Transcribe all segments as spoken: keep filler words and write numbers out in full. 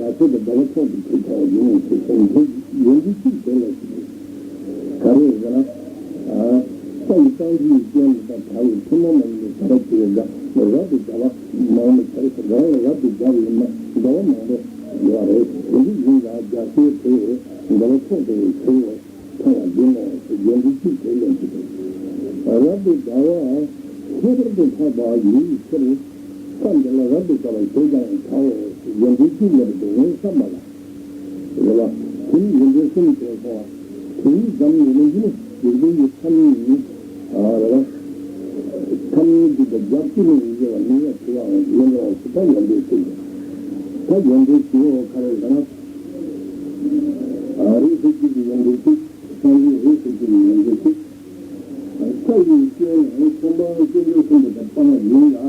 ང་ཚོ་དང་འདྲ་བ་ཕྱོགས་ཀྱི་གྲུབ་ཆ་བ་ཡིན་ནོ་ཞེས་གསུངས་ཏེ། ཡོན་ཏན་གཅིག་དེ་ལ་ཞུགས་ཏེ། ག་རེ་ཟེར་ན། ས་ཡི་སྤང་བྱའི་རྐྱེན་ལ་བྲལ་བའི་ཐུན་མོང་མ་ཡིན་པའི་བྱ་བ་བྱེད་པའི་དགའ་བ་རབ་ཏུ་དགའ་བ་མང་པོ་བྱ་བ་རང་ལ་རབ་ཏུ་དགའ་བའི་མ་དགའ་བ་མང་པོ་ཡོད་རེད། དེ་འདྲ་ཡིན་ལ་རྒྱལ་སྲས་དེ་དགའ་བ་མཆོག་ཏུ་གྱུར་པ། མཐོང་བ་ཡིན་ནོ་ཞེས་ཡོན་ཏན་གཅིག་དེ་ལ་ཞུགས་ཏེ། རབ་ཏུ་དགའ་བ་ཁྱད་པར་དུ་འཕགས་པ་ཡིན་ཕྱིར། ས་འདི་ལ་རབ་ཏུ་དགའ་བ་ཞེས་ཀྱང་བྱའོ་ཞེས་ཡོན་ཏན་གཅིག་ལ་དེ་ཉིད་བསམ་པ་ལ། རེད་བ། དེ་ནི་ཡོན་ཏན་གསུམ་དེ་སོང་བ། དེ་ཉིད་ཙམ་ཡིན་ན་འདི་ནི་ཡོན་ཏན་གྱི་ཐ་སྙད་ཡིན། རེད་བ། ཐ་སྙད་འདི་དང་རྒྱབ་ཀྱི་ནི་ཡིན་གྱི་བ་མིང་ལ་དྲི་བའང་ཡིན་ནོ་ཞེས་པ་ཡོན་ཏན་གཅིག་ད་ཡོན་ཏན་གཅིག་འོ་ག་རེ་ཟེར་ན། རིགས་སུ་སྐྱེས་ཀྱི་ཡོན་ཏན་གཅིག་སངས་རྒྱས་རིགས་སུ་སྐྱེས་ཀྱི་ཡོན་ཏན་གཅིག་ས་ཡི་སྐྱོན་ནི་ཚོམ་པ་སྐྱོན་བརྗོད་གསུམ་དུ་དང་སྤང་བ་ཡིན་ལ།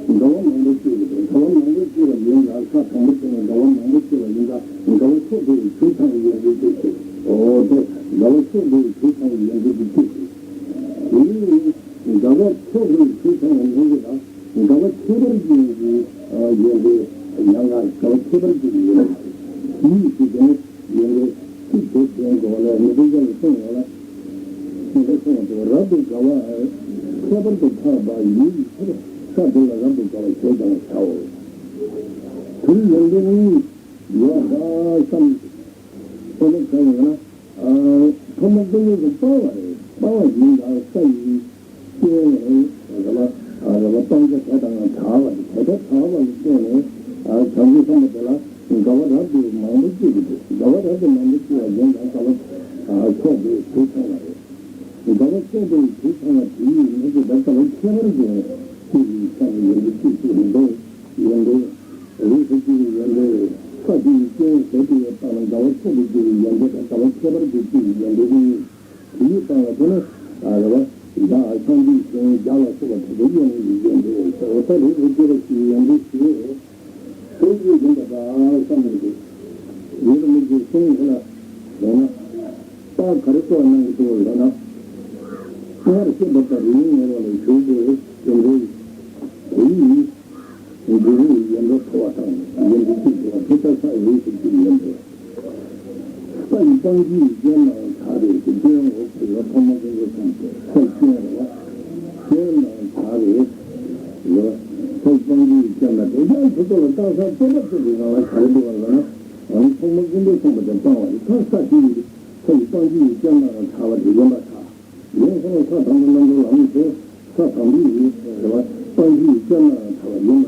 དགའ་བ་མང་པོ་སྐྱེས་པ་དང་དགའ་བ་མང་པོ་སྐྱེས་པ་ཡིན་ལ་ས་དང་པོ་དེ་ནི་དགའ་བ་མང་པོ་སྐྱེས་པ་ཡིན་ལ་དགའ་བ་མཆོག་ཏུ་གྱུར་ཚང་བའི་ཡོན་ཏན་གཅིག་སྟེ། འོ་དེ་དགའ་བ་མཆོག་ཏུ་གྱུར་ཚང་བའི་ཡོན་ཏན་གཅིག་སྟེ། དེ་ནི་དགའ་བ་མཆོག་ཏུ་གྱུར་ཚང་བའི་ཡོན་ཏན་དང་དགའ་བ་ཁྱད་པར་ཅན་གྱི་ཡོན་ཏན་ཡང་དགའ་བ་ཁྱད་པར་ཅན་གྱི་ཡོན་ཏན་གཉིས་སུ་དེ་ནི། ཡོན་ཏན་གཅིག་དེ་ལྡན་དགོས་ལ་མི་དེ་ག་ལ་གསུངས་ཡོད་ལ། མི་དེ་གསུངས་ཏེ་རབ་ཏུ་དགའ་བ་ཁྱད་པར་དུ་འཕགས་པ་ཡིན་ཕྱིར་ས་དེ་ལ་རབ་ཏུ་དགའ་བ་ཞེས་ཀྱང་བྱའོ། དེའི་ཡོན་ཏན་གཉིས་ཡོད་པ་བསམ། དེ་ནི་གང་ཡིན་ན། ཐོག་མར་ཀུན་རྫོབ་ཏུ་སྤང་བ་རེད། སྤང་བ་ཡིན་ལ་ས་ཡི་སྐྱོན་ནི་རེད་བ། རེད་བ། སྤང་བྱ་དེ་དང་བྲལ་བ་རེད། དེ་ལྟར་བྲལ་བ་ལ་བརྟེན་ནས་བྱང་ཆུབ་སེམས་དཔའ་དེ་ལ་དགའ་བ་རབ་ཏུ་མང་པོ་སྐྱེ་གི་འདུག་དགའ་བ་རབ་ཏུ་མང་པོ་སྐྱེ་བ་ཡིན་ལ་དགའ་བ་མཆོག་ཏུ་གྱུར་ཚང་བ་རེད། དགའ་བ་མཆོག་ཏུ་གྱུར་ཚང་བ་དེ་ཡིས་མི་ཚེ་འདི་ལྟ་བུ་ཁྱད་པར་ཅན་གཅིག་གི་ཆ་ནས་ཡོན་ཏན་གཅིག་གཅིག་མི་འདུག་ཡོན་ཏན། རིགས་སུ་སྐྱེས་པའི་ཡོན་ཏན། ས་དེའི་སྐྱོན་ཟད་པའི་སྟངས་ལ་དགའ་བ་མཆོག་ཏུ་གྱུར་པའི་ཡོན་ཏན་དང་དགའ་བ་ཁྱད་པར་དུ་སྐྱེས་པའི་ཡོན་ཏན་གཉིས། དེའི་སྟངས་ལ་དེ་ནི་རེ་བ་བཞག་སངས་རྒྱས་གཞན་བརྒྱ་ལ་སོགས་པ་དེ་ཚོ་དབྱེ་ནས་ཡོན་ཏན་ཟེར་བ་ལྟར་རིགས་སུ་སྐྱེས་པ་ཞིག་ཡོན་ཏན་ཞེས་སོ་སོ་ཡིན་པ་དང་བསམ་ནས་ཡོད་མི་གི་གསུང་ལ་ཡང་ན། རྟགས་ག་རེ་གསོག་གནང་གི་འདུག་ལབ་ན། སྔར་བཤད་པ་ལྟར་རིགས་ངེས་པ་ལ་ཞུགས་པའི་རྒྱུ་འབྲས་དེ་ཡིས། འབྲས་བུ་ཡོན་ཏན་ཐོབ་པ་དང་ཡོན་ཏན་གཅིག་འགྲོ་བ་དེ་ལྟར་ས་ཡི་རིགས་སུ་སྐྱེས་ཡོན་ཏན། ས་ཡི་སྤང་བྱའི་རྐྱེན་ལའང་བྲལ་བའི་རྐྱེན་འོག་ཏུ་ཡོད་ཐོག་མ་ཀུན་རྫོབ་གསུམ་སྟེ་ས་ཡི་རྐྱེན་རེད་བ། རྐྱེན་ལའང་བྲལ་བའི་ཡོད། ས་ཡི་སྤང་བྱའི་རྐྱེན་ལ་དེ་ཡང་དེ་ཚོ་ལ་རྟགས་གསལ་བསྟན་པ་ཚོ་གི་ནང་ལ་ག་རེ་འདུག་བ་ལབ་ན། ཨ་ནི་ཐོག་མ་ཀུན་རྫོབ་གསུམ་པ་དེ་སྤང་བ་རེད། ད་ས་དེ་ཡི་ས་ཡི་སྤང་བྱའི་རྐྱེན་ལའང་བྲལ་བ་དེ་ཡིན་པར་ཐལ། ཡིན་སོང་ས་དང་པོ་རྣམ་གྲོལ་ལམ་དུ་ས་དང་པོའི་ཡིན་ཟེར་བ་སྤང་བྱའི་རྐྱེན་ལའང་བྲལ་བ་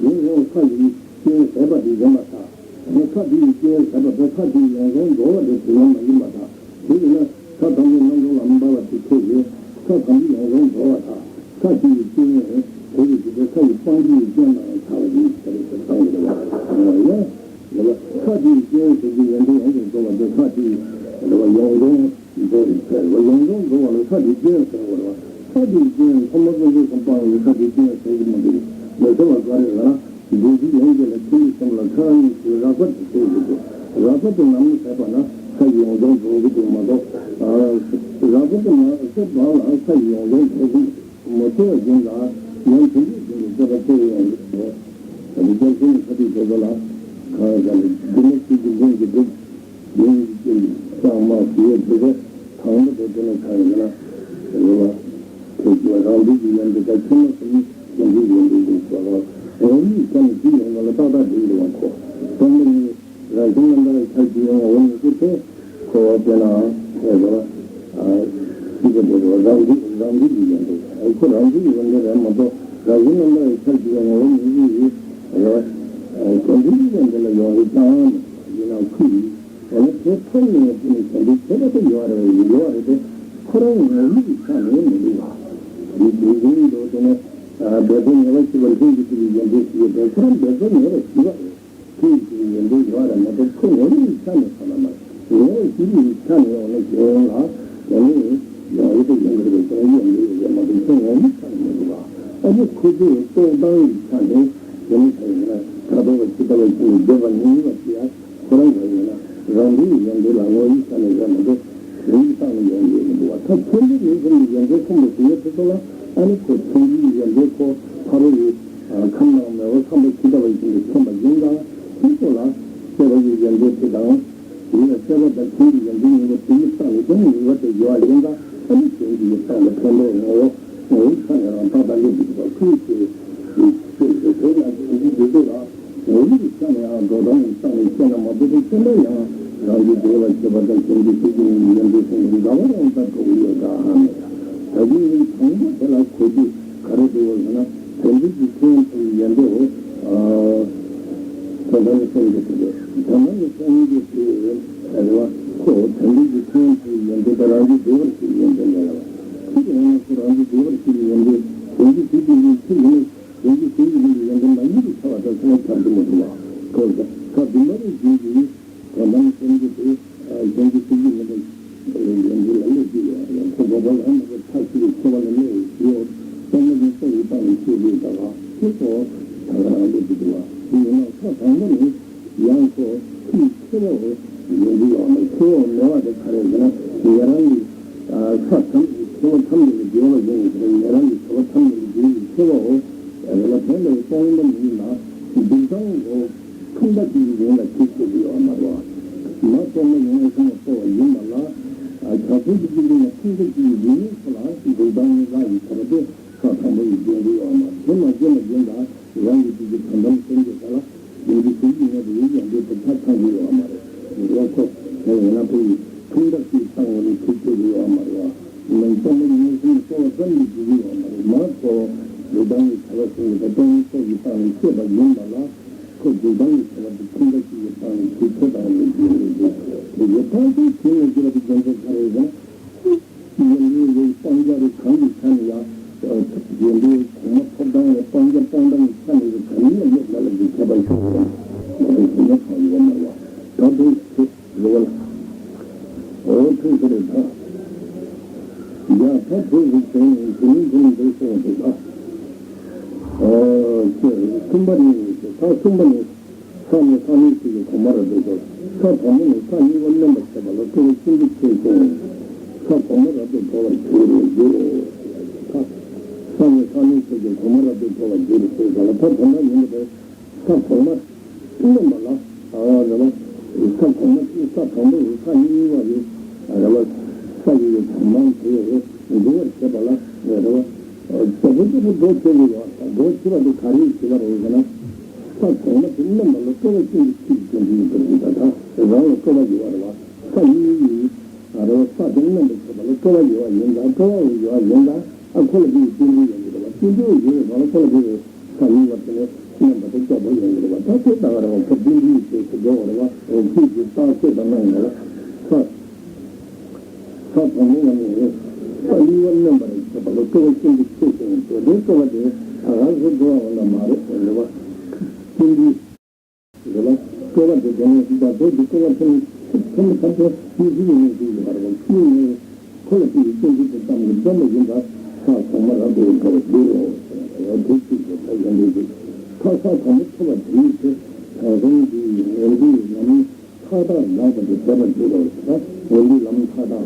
ཡིན་པར་ཐལ། ཡིན་སོང་ས་ཡི་རྐྱེན་ཟད་པ་དེ་ཡིན་པར་ཐལ། ཡང་ས་དེ་ཡི་རྐྱེན་ཟད་པ་དང་ས་དེ་ཡོངས་སུ་རྫོགས་པ་དེ་དེ་ཡང་མ་ཡིན་པར་ཐལ། དེ་ཡིན་ན་ས་དང་པོའི་རྣམ་གྲོལ་ལམ་པ་ལ་དེ་ཁྱེད་ཀྱིས་ས་དང་པོ་ཡོངས་སུ་རྫོགས་པར་ཐལ། ས་དེ་ཡི་རྐྱེན་དེ་ཡི་དེ་ས་ཡི་སྤང་བྱའི་རྐྱེན་ལའང་བྲལ་བ་ཡིན་ཟེར་བ་དེ་བཏང་ཡོད་པ་ཡང་ཡང་ལ་ས་དེ་ཡི་རྐྱེན་ཟད་ཀྱི་ཡོན་ཏན་ཡོངས་སུ་རྫོགས་པ་དེ་ས་དེ་ཡི་ལ་ཡོངས་སུ་རྫོགས་པའི་ཚེ་ལ་ཡོངས་སུ་རྫོགས་པ་ལ་ས་དེའི་རྐྱེན་ཟེར་བ་ལ། ས་དེའི་རྐྱེན་ཐོག་མ་ཀུན་རྫོབ་གསུམ་སྤངས་ནས་ས་དེའི་རྐྱེན་ཟད་ཀྱི་མི་འདུག་མི་ཟེར་བ་ག་རེ་ལ། འདུ་བྱེད་ཡོངས་སྐྱེ་ལ་ཆོས་ཉིད་གསུམ་ལ་ཁ་ཉིད་ཀྱི་རགས་པ་དེ་ཟད་ཀྱི་འདུག་རགས་པ་དེ་ནམ་ཟད་པ་ན་ས་ཡི་ཡོངས་སུ་རྫོགས་ཀྱི་འདུག་མ་གཏོགས། རགས་པ་དེ་མ་ཟད་པ་ལ་ས་ཡི་ཡོངས་སུ་རྫོགས་ཀྱི་མི་འདུག་མི་ཟད་པ་ཡིན་ལ་ཡང་དེ་འདྲའི་དེ་འདྲའི་ཟད་པ་ཚེ་ཡོངས་སུ་རྫོགས། ད་དེ་སྐྱབས་གསུམ་ཁ་ཐུག་བྱེད་པ་ལ་གང་ཡང་འདི་ནི་ཆོས་ཀྱི་འབྲིང་གི་སྒྲུབ། ཡིན་ཅིང་གསང་སྔགས་ཞུ་བའི་དུས་སུ་དང་པོ་དེ་དེ་ནི་གང་ཡིན་ན། རེ་བ། ཐུགས་ཀྱི་རང་འདུས་ཀྱི་ཡོན་ཏན་དང་ཆེན་མོ་གསུམ་ཡོན་ཏན་ཡོན་ཏན་དུ་གསལ་བ། འོག་གཉིས་ཀྱང་ནི་ཇི་ཡོང་བ་ལ་ཏག་ཏག་འདྲེས་འགྲོ་བ་ཁོ། སྟོང་པ་ཉིད་རང་བཞིན་རྣམ་དག་ཆར་གྱི་ཡོང་བ་འོག་གཉིས་ཀྱི་ཚེ་ཁོ་བ་དེ་ནའང་ཟེར་བ། ཅི་ལྟར་འདྲེས་པ་རང་འདུས་རང་འདུས་ཀྱི་ཡོན་ཏན་ཁོ་རང་འདུས་ཀྱི་ཡོན་ཏན་རེད་མ་གཏོགས་རང་བཞིན་རྣམ་དག་ཆར་གྱི་ཡོང་བ་འོག་གཉིས་ཀྱི་རེད་བ། དོན་འདུས་ཀྱི་ཡོན་ཏན་ལ་ཡོང་བའི་ཀྱང་ཡིན་ན་ཁུ་ཡིན། འོ་ན་དེ་ཐོབ་ནས་དེ་ནི་གཞན་དོན་ཁྱད་པར་དུ་ཡོད་རེད་ཡོད་རེད་དེ་ཁོ་རང་ངོ་བོའི་ཆ་ནས་མི་འདུག་བ། དེ་དེ་བཞིན་དུ་དེ་ནི་འབད་རྩོལ་ཉེ་བར་ཞི་བ་ལྷུན་གྱིས་གྲུབ་པའི་ཡོན་ཏན་ཞིག་ཡོད་དེ་ཁོ་རང་འབད་རྩོལ་ཉེ་བར་ཞི་བ་རེད། ལྷུན་གྱིས་གྲུབ་པའི་ཡོན་ཏན་ཡོད་རེད་མ་གཏོགས་ཁོ་ངོ་བོའི་ཆ་ནས་ཐ་ན་མ་ངོ་བོ་ཞི་བའི་ཆ་ནས་འོ་ན་གཞན་ལ་དེ་ནི་ཡང་ཡོད་དེ་ཡོད་འགྱུར་བའི་ཁོ་རང་ཡོད་འགྱུར་ཡོད་མ་གཏོགས་ཁོ་ངོ་བོའི་ཆ་ནས་མི་འདུག་བ། ཨ་ནི་ཁོ་ཚོའི་རྟོགས་སྟངས་ཀྱི་ཆ་ནས་དེ་ནི་ཁོ་ཡིན་ན་ད་ལྟ་བ་ཇི་ལྟ་བ་བཞིན་འདོད་པ་ནི་བ་ཞེས། ཁོ་རང་ག་ཡིན་ན་རང་འདུལ་ཡོན་ཏན་ལ་ངོ་བོའི་ཆ་ནས་ཡོད་མ་གཏོགས་གཞན་གྱི་སྟེང་ནས་ཡོང་གི་ཡོད་མི་འདུག་བ། ད་ཆོས་འདུལ་ནས་བཟུང་ནས་ཡོན་ཏན་གསུམ་ལ་ཞུགས་ཡོད་དེ་ཚོ་ལ་ཨ་ནི་ཁོ་ཆོས་འདུལ་ཡོན་ཏན་ཁོ་ཕ་རོལ་ཡི་ཁམས་ནང་མེད་པར་ཁམས་པ་ཇི་ལྟ་བ་བཞིན་དུ་མཁྱེན་པ་ཡིན་ཙང་དེ་ ཡོན་ཏན་དེ་དང་། དེ་ལ་སྲེད་པ་དང་ཁྱིམ་གྱི་ཡོན་ཏན་གཉིས་པོ་དེ་ཉིད་བསགས་ནས་ཀྱང་ནུས་པ་དེ་ཡོད་པ་ཡིན་ཙང་། ཨ་ནི་གཞན་གྱི་ཡིད་བསགས་ནས་ཕན་པའི་ངོ་བོ་ངོ་བོའི་ཆ་ནས་རང་རྟག་པར་སླེབས་ཀྱི་འདུག་པ་ཁུལ་བྱེད། དེ་ལ་གཞན་གྱི་དེ་ཚོ་ལ་ངོ་བོའི་ཆ་ནས་ཡང་འགྲོ་སྟངས་ཀྱི་ཆ་ནས་མ་བུ་དེ་ཁྱེད་ན་མ་བུ་དེ་ཁྱེད་ན་ཡང་རང་གི་འདོད་པ་བྱེད་པ་དང་གཞན་གྱི་ཚིག་གི་ཡོན་ཏན་སོང་ནས་འདྲ་བ་རང་ལྟར་འགྲོ་གི་ཡོད་ད་ཧ་མེད། ད་གིན་ནི་དང་པོ་དེ་ལ་གོ་རྒྱུ་ག་རེ་འདུག་ཟེར་ན། དོན་འདི་ཀྱི་ཁྱོད་ཀྱི་ཡོན་ཏན་འོ། དོན་དམ་གྱི་སེམས་ཀྱི་དེ་རེད། དོན་དམ་གྱི་སེམས་ཀྱི་དེ་རེད་བ། ཁོ་དོན་འདི་ཀྱི་ཁྱོད་ཀྱི་ཡོན་ཏན་དེ་རང་གི་འདོད་པར་བྱེད་ཡོན་ཏན་ལ་ལ། ཁྱེད་ཀྱི་ཡང་ན་ཁོ་རང་གི་འདོད་པར་བྱེད་ཡོན་ཏན་དོན་གྱི་དེ་དེ་ཡིན་ཁྱེད་ཡིན་དོན་གྱི་དེ་ཡིན་ཡོན་ཏན་མ་ཡིན་པའི་ཁྱབ་པ་དང་ཁྱབ་ཀྱི་མི་འདུག་བ། ཁོ་ས་བདུན་པ་རེ་བཞིན་གྱི་དོན་དམ་སེམས་ཀྱི་དེ། གཞན་གྱི་སེམས་ཀྱི་མི་འདུག་ཡོན་ཏན་ལ་སླེབས་ཀྱི་ཡོད་ཡང་ཁོ་འགོག་པ་ལ་མ་གཏོགས་མཐའ་གཅིག་གི་ཁྱད་པར་ལ་གནས་ཡོད་ཡོད། སྟོང་པ་ཉིད་སྟོང་གི་སྟེང་ནས་ཤེས་དགོས་ད་ག་ཁྱེད་ཚོ་ད་ག་རང་སླེབས་ཀྱི་འདུག་བ། དེ་ཡིན་ན་ས་དང་པོ་ནི་ཡང་ཁོ་ཁྱིའི་ཁྱེར་བ་འོ་ཡོང་གི་ཡོད་མ་ཁྱེར་བ་མེད་པ་དེ་ག་རེ་ཟེར་ན་ཉེ་རང་གི་ས་ཐམས་ཅད་ཁྱེར་བ་ཐམས་ཅད་ལ་རྒྱལ་བ་ཡིན་ཟེར་ཉེ་རང་གི་ཁྱེར་བ་ཐམས་ཅད་ལ་རྒྱལ་བའི་ཁྱེར་བ་འོ་ཡ་ལ་དེ་ལས་སྟོང་པ་ཉིད་ལ་འདུག་སྟངས་འོ། ཐུང་ཐག་གཅིག་གི་ཡིན་ལ་ཁྱེད་ཆེ་གི་ཡོད་མ་རེད་བ། མ་རྟོགས་ན་ཡོང་བའི་སེམས་ལ་རྟོགས་པ་ཡིན་པ་ལ། བྱང་སེམས་ཀྱི་སྤྱི་འདུས་ན་ཐུང་ཐག་གཅིག་གི་ཡིན་ནི་ཁོ་ལ་འདུག་སྟངས་ནི་ལ་ཡི་ཁོ་ར་དེ་ས་དང་པོ་ཡི་འཇོན་གི་ཡོད་མ་རེད། དེ་མ་འཇོན་ན་འཇོན་དང་རང་གི་སྤྱི་ཀྱི་དོན་དམ་སེམས་ཀྱི་ས་ལ་ཡིན་གྱི་ཟིན་གྱི་མེད་པ་ཡིན་ཀྱང་འདི་དེ་ཆ་ཚང་གི་ཡོད་མ་རེད། ངས་ཁོ་ངས་ཡིན་ན་ཕ་ཡི་ཐུང་ཐག་གཅིག་བཏང་བ་ནི་ཁྱེད་ཆེ་གི་ཡོད་མ་རེད་བ། ནང་ཙམ་པ་ཡིན་ན་སེམས་རྟོགས་པ་ཙམ་གྱིས་འཇོན་གི་ཡོད་མ་རེད། མ་རྟོགས་འདུག་སྟངས་ནི་ཆ་ལ་སེམས་ཀྱི་ད་སྟོང་ཉིད་སྟོབས་ཀྱི་སྟངས་ནི་ཤེས་པ་ཡིན་པ་ལ། ཁོ་འདུག་སྟངས་ཀྱི་བྱ་བ་དེ་ཁྱིམ་པ་ཞིག་གི་སྟངས་ནས་ཁྱེད་ཁྱེད་དང་ནས་ཀྱི་ཡོད་དེ། དེ་ཡོད་ཐག་ཆོད་བྱེད་ནས་ཀྱི་བ་དེ་རྒྱུ་མཚན་ག་རེ་ཡོད་ན། ཡོན་ཏན་ཡོད་སྤང་བྱ་རེ་གང་གི་ཆ་ནས་ཡང་། ཡོན་ཏན་གོང་མ་ཐོབ་ཐང་རེ་སྤང་བྱ་སྤང་ཐང་གི་ཆ་ནས་རེ་གང་ཡང་མེད་ལ་ལ་གི་ཁྱད་པར་ཞིག་ཡོད་མ་རེད། ཞེ་ན་གང་ཡོད་མ་རེད་བ། ད་དུང་ཁྱེད། རེ་བ་ལ། འོ་ཐུགས་ཁུར་དང་། ཡ་ད་ཐུགས་ཁུར་བྱས་ནས་དེ་ནི་དེ་ནི་འདུག་སེ་འདུག་ཨ། ཨོ་ཁྱེད་གསུམ་པ་ནི་ད་གསུམ་པ་ནི་ས་ནི་ས་ནི་ཚིག་གི་གོང་མ་རབ་ཏུ་འགྲོ། ས་དང་པོ་ནི་ས་གཉིས་པ་སྨིན་པར་བྱེད་པ་ལ་སྤྲོ་བ་ཤིན་ཏུ་ཆེ་ཞིང་། ས་གོང་མ་རབ་ཏུ་འགྲོ་བར་འགྱུར་རོ་འགྱུར་རོ། ད་ས་ནི་ས་ནི་ཚིག་གི་གོང་མ་རབ་ཏུ་འགྲོ་བར་འགྱུར་རོ་ཞེས་པ་ལ་ད་དོན་དག་ཡིན་པ་དེ། ས་གོང་མ་སྨིན་པ་ལ་ཨ་རེ་བ། ས་གོང་མ་ས་དང་པོ་ཡི་ས་གཉིས་པ་ཡི་རེ་བ། ས་ཡི་གོང་མ་དེ་འགྲོ་བར་བྱེད་པ་ལ་རེ་བ། རྫོགས་པ་རྫོགས་པ་འགྲོ་བྱེད་ཀྱི་ཡོད། འགྲོ་བྱེད་པ་དེ་ག་རེ་བྱེད་པ་རེད་ཟེར་ན། ས་གོང་མ་དེ་སྨིན་པ་ལ་སྤྲོ་བ་ཅན་གྱི་ཚིག་དོན་དུ་ཡོད་པར་འདུག་ད་ལྟ་རང་ལ་སྤྲོ་བ་ཡོད་པ་རེད་བ། ས་གཉིས་ཡི་རེ་བ་ས་དེ་སྨིན་པར་བྱེད་པ་ལ་སྤྲོ་བ་ཡོད་པ་ཡིན་ཙང་སྤྲོ་བ་ཡོད་པ་ཡིན་ཙང་ཨ་ཁོ་ལ་དེ་ཡི་རྟེན་འབྲེལ་ཡོད་ཀྱི་རེད་བ། རྟེན་འབྲེལ་ཡོད་པའི་ངང་ལ་ཁོ་ལ་དེ་ཡི། ས་གཉིས་པ་དེ་ནས་སྨིན་པ་དང་སྐྱོབ་པ་ཡོང་གི་རེད་བ། ད་དེ་ལྟ་བ་རེད་བ། ཁོ་བདུན་འདུས་ཞེས་སུ་འགྲོ་བ་རེད་བ། འོ་ཁྱེད་ཀྱིས་རྟགས་བཤད་དང་གནང་ཡོད་ལ། ས་ས་དང་པོ་བ་ནས་ས་གཉིས་པ་སྨིན་པར་བྱེད་པ་ལ་སྤྲོ་བ་ཤིན་ཏུ་ཆེ་ཞིང་འདོད་དེ་སྤྲོ་བ་དེ་ད་ག་སུ་འགྲོ་བ་ལ་མ་རེད་རེད་བ། བདུན་འདུས་རེད་བ། སྤྲོ་བ་དེ་དེ་ནས་ད་དེ་གི་སྤྲོ་བ་ཐོན་ཐོན་ཐམས་ཅད་ཡིད་བཞིན་ནས་འདུས་ཡོད་པ་རེད་བ། ཁྱེད་ནས། ཁོ་ལ་དེ་ཡི་རྟེན་འབྲེལ་དུ་བཏང་གི་འདོན་པ་ཡིན་པ། ས་གོང་མ་རབ་ཏུ་འགྲོ་བར་འགྱུར་རོ། དེ་གཅིག་གི་ཐོག་ཡོན་ཏན་གཅིག་ཐོག་ས་དང་པོ་ཐོབ་པ་དེའི་ཚེ་དྲང་སྲོང་གི་ངན་འགྲོའི་ལམ་མཐའ་དག་འགག་པ་དེ་བདེ་བར་འགྱུར་རོ། ངན་འགྲོའི་ལམ་མཐའ་དག་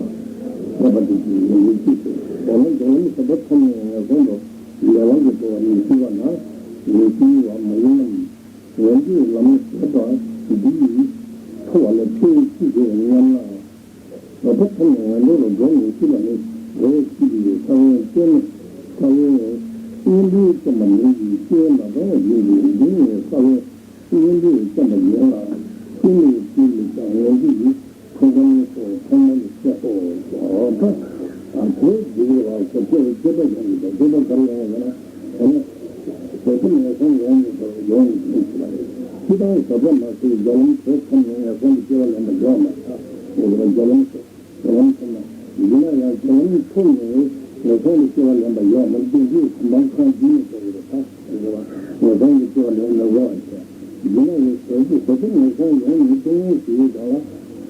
འགག་པ་དེ་གི་ཡོན་ཏན་གཅིག་སྟེ། འོ་ན་འགྲོ་ལམ་ཟད་པ་ཐོབ་ནས་ངན་སོང་དུ་ལས་དབང་གིས་འགྲོ་བ་མི་སྲིད་པ་ན་མི་སྲིད་པ་མ་ཡིན་ནམ། ངན་འགྲོའི་ལམ་ཟད་པ་འདི་ཡིས་ཐོབ་པ་ལ་ཆོས་ཅི་དགོས་སྙམ་ན། ཟད་པ་ཐོབ་ནས་ངན་འགྲོ་ལ་འགྲོ་མི་སྲིད་པ་ནི་འགྲོ་བའི་སྲིད་པའི་ས་བོན་སྐྱེ་མེད་ས་བོན་གཉེན་པོས་བསྐྱེད་པ་མིན་གྱི་སྐྱེ་བ་མ་ཚང་བ་ཡིན་གྱི། འདི་ནི་ས་བོན་གཉེན་པོས་བསྐྱེད་པ་ཡིན་ལ་སྐྱེ་མེད་སྐྱེ་མེད་ཀྱང་ངན་འགྲོ་ཡི་ཕུང་ཁམས་སོགས་ཐོག་མ་ནས་བཤད་དོ། ད་དེ་འདི་ལ་སོ་སྐྱེ་བའི་སྐྱེ་བ་ཡོང་གི་འདུག་སྐྱེ་བ་ག་རེ་ཡོང་བ་ཡིན་ན། དེ་ནས་ཟད་པ་ངན་སོང་ཡོང་མི་ཐུབ་ཡོང་མི་ཐུབ་ཟེར་བ་རེད། སྤྱིར་བཏང་ཟད་པ་མ་ཟད་རྒྱ་ལམ་དེ་ཐོབ་ནས་ངན་སོང་དུ་སྐྱེ་བ་ལེན་པ་ཡོད་མ་རེད། འོ་རྒྱ་ལམ་རྒྱ་ལམ་ཐོབ་ན་ཡིན་ན་ཡང་རྒྱ་ལམ་ཐོབ་ནས་ངན་སོང་དུ་སྐྱེ་བ་ལེན་པ་ཡོད་མ་རེད། དེ་འདྲའི་གོ་འཕང་ཁོང་འདི་ནས་ཐོབ་ཡོད་རེད། ད་རེད་བ། ངན་སོང་དུ་སྐྱེ་བ་ལེན་མི་དགོས་པ་བྱས། ཡིན་ན་ཡང་ཟད་པ་ཟད་པ་ངན་སོང་ཡོང་མི་ཐུབ་ངེས་ཞེས་ཡོད་ཀྱང་ལ་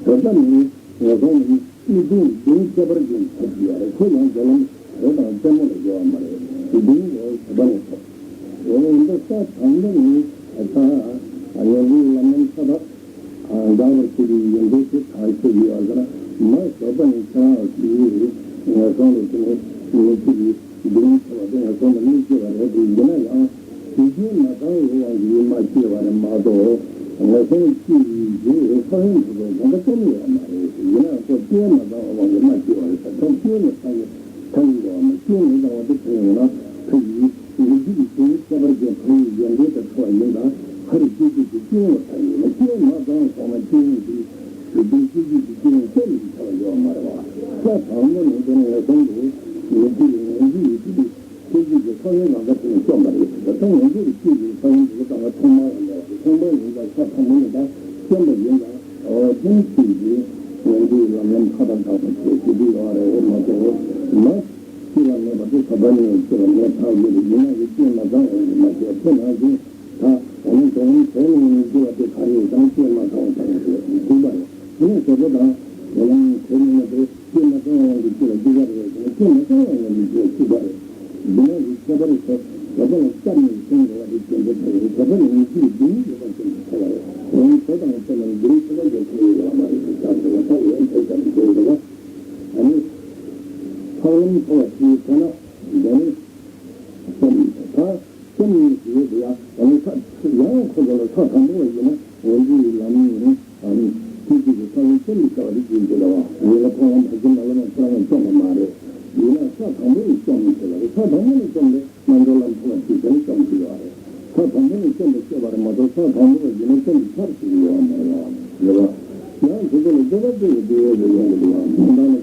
ཟད་པ་ནི་ངན་སོང་ནི། གཉིས་འདུས་འདུས་ཁྱད་པར་ཅན་ཐོབ་ཀྱི་ཡོད་རེད། ཁོ་ཡང་རྒྱ་ལམ་རེད་དང་ལྟད་མོ་ལ་དགེ་བ་མ་རེད། འདུས་ཡོད་བྱེད་པ་ནས་ཐོབ། འོ་འདི་ས་དང་པོ་ནི་ད་ངན་འགྲོའི་ལམ་རྣམ་ཐ་དག་འགག་པར་བྱེད་པའི་ཡོན་ཏན་དེ་ག་ཤེས་ཀྱི་ཡོད་ཟེར་ན། མ་ཟད་པ་ནི་ཁྱེད་རང་གིས་ངན་སོང་ལ་དེ་ནས་ངེས་ཀྱི་འདུན་ཐོབ་པ་དེ་ངན་སོང་ལ་མི་སྐྱེ་བ་རེད་དེ། ཡིན་ན་ཡང་དེ་བཞིན་མ་ཚང་བའི་དབང་གིས་མ་སྐྱེ་བ་རེད་མ་གཏོགས། ངོ་སོང་གཅིག་ཡིན་རྗེས་ཕ་ཡུལ་དུ་གང་ག་ཙམ་ཡོད་མ་རེད། ཡིན་ན་ཁོ་སྐྱོན་མ་བཏང་བ་གི་མ་སྐྱེ་བ་རེད། ད་ཁོ་སྐྱོན་ནི་ཐ་ཡི་ཐ་ཡི་ཡོད་མ་སྐྱོན་མི་བཏང་བ་དེ་ཐ་ཡི་ཡོད་ན་ཐ་ཡི་ཡིན་རྒྱུ་གི་སྐྱོན་ཁྱད་པར་ཅན་ཕ་ཡུལ་ཡོན་ཏན་དུ་འཕྲོ་བ་ཡིན་ད་ཁ་རི་སྐྱེ་རྒྱུ་གི་སྐྱོན་ལ་ཐ་ཡི་ཡོད་མ་སྐྱོན་མ་བཏང་སོང་ན་སྐྱོན་ཡིན་དུས་རི་པའི་སྐྱེ་རྒྱུ་གི་སྐྱོན་སྐྱོན་གྱི་ཐ་བ་ཡོད་མ་རེད་བ། ས་དང་པོ་ནི་དེ་ནི་ངོ་སོང་དུ་ཡིན་རྒྱུ་ཡིན་རྒྱུ་ཡིན་དུས། སྐྱེ་རྒྱུ་གི་ས་བོན་ནམ་མཁའ་དེ་ནི་བཅོམ་པ་རེད། ད་ལྟ་ང་ཚོ་གི་སྐྱེ་རྒྱུ་གི་ས་བོན་དེ་ཚོ་ཚང་མ་ཐོག་མར་ཡིན་པ་རེད། ཐོག་མར་ཡིན་པ་ས་དང་པོ་ནི་ད་བཅོམ་པ་ཡིན་ལ། འོ་དེ་ནི་སྐྱེ་རྒྱུ་ང་ཚོའི་ལམ་ལམ་ཁ་དང་བྲལ་བ་ཞེས་ཞུ་རྒྱུ་ཡོད་རེད། འོ་མ་གཏོགས་ལ་སྐྱེ་བ་མེད་པ་དེ་ས་བོན་ནི་སྐྱེ་བ་མེད་ཐག་ཆོད་རེད། ཡིན་ན་ཡང་སྐྱེ་མ་ཚང་བ་ཡིན་མ་ཤེས་པ་ནང་བཞིན་ད་འོ་ན་དོན་དེ་ནི་ང་ཚོ་ལ་དེ་ག་ནས་ཀྱང་སྐྱེ་མ་ཚང་བ་དང་ཞེས་གསུངས་པ་རེད། དེ་ནི་ཞེ་པོ་དང་དེ་ནི་དེ་ནི་ང་ཚོའི། སྐྱེས་མ་ཚང་བ་ཡང་དེ་སྐྱེ་ལ་འཇུག་པ་རེད་ཟེར་ན། སྐྱེས་མ་ཚང་བ་ཡང་དེ་སྐྱེ་ལ་འཇུག་པ་རེད། འདི་ནང་གི་ཁྱད་པར་ཟེར་བྱ་བ་ལ་སྐྱབས་ནས་གསུངས་དགོས་པ་དེ་གཞན་དོན་ཐོག་ཡིན། བྱ་བ་ལ་ངེས་འབྱུང་འདི་ཉིད་ཡོད་པ་ཅན་དུ་ཐལ་བ་རེད། འོན་ཏེ་དེ་དང་དེ་ལ་འདིའི་ཁྱད་པར་གྱི་ཁྱད་ཡོད་པ་མ་རེད་ཟེར་བྱ་བ་ལ་ཐོག་ཡོད་ཐལ་ཙམ་དུ་འདུག་ལ། ཨ་ནི་ཐོག་ལམ་ཐོག་ཅིག་ཐལ་ན་འདི་ནི། ཙམ་དང་ཙམ་ཡིན་ཞེས་ཡོད་དེ་ཡང་། ཡང་ཁོ་ཚོ་ལ་ས་དང་པོ་བ་ཡིན་ན་ངོས་འཛིན་ཡིན་ལམ་ཡིན་ནི་ཨ་ནི་སྐྱེ་རྒྱུ་གི་ས་བོན་ཙམ་གྱི་ཤ་བ་རིགས་ཀྱི་འདི་ལ་བ་ཡིན་ལ་ཁོ་རང་བར་གྱི་མ་ལ་ན་ཁོ་རང་ལ་བཅོམ་པ་མ་རེད། ཡིན་ན་ས་དང་པོ་ནས་བཅོམ་ནས་ཤེས་པ་རེད། ས་དང་པོ་ནས་བཅོམ་པས་རྣལ་འབྱོར་ལམ་ཐོབ་པ་ཅིག་དེ་ནས་བཅོམ་ཐུབ་ཡོད་རེད། ས་དང་པོ་ནས་བཅོམ་པ་ཤེས་པ་རེད་མ་གཏོགས་ས་དང་པོ་བ་ཡིན་ན་བཅོམ་པའི་ཐབས་ཤིག་ཡོད་མ་རེད་བ། རེད་བ། ཡང་དེ་ཚོ་ལ་སྡོད་པ་དེ་ཡི་དེ་ཡོད་དེ་ཡོང་གི་འདུག་བ། མ་འདང་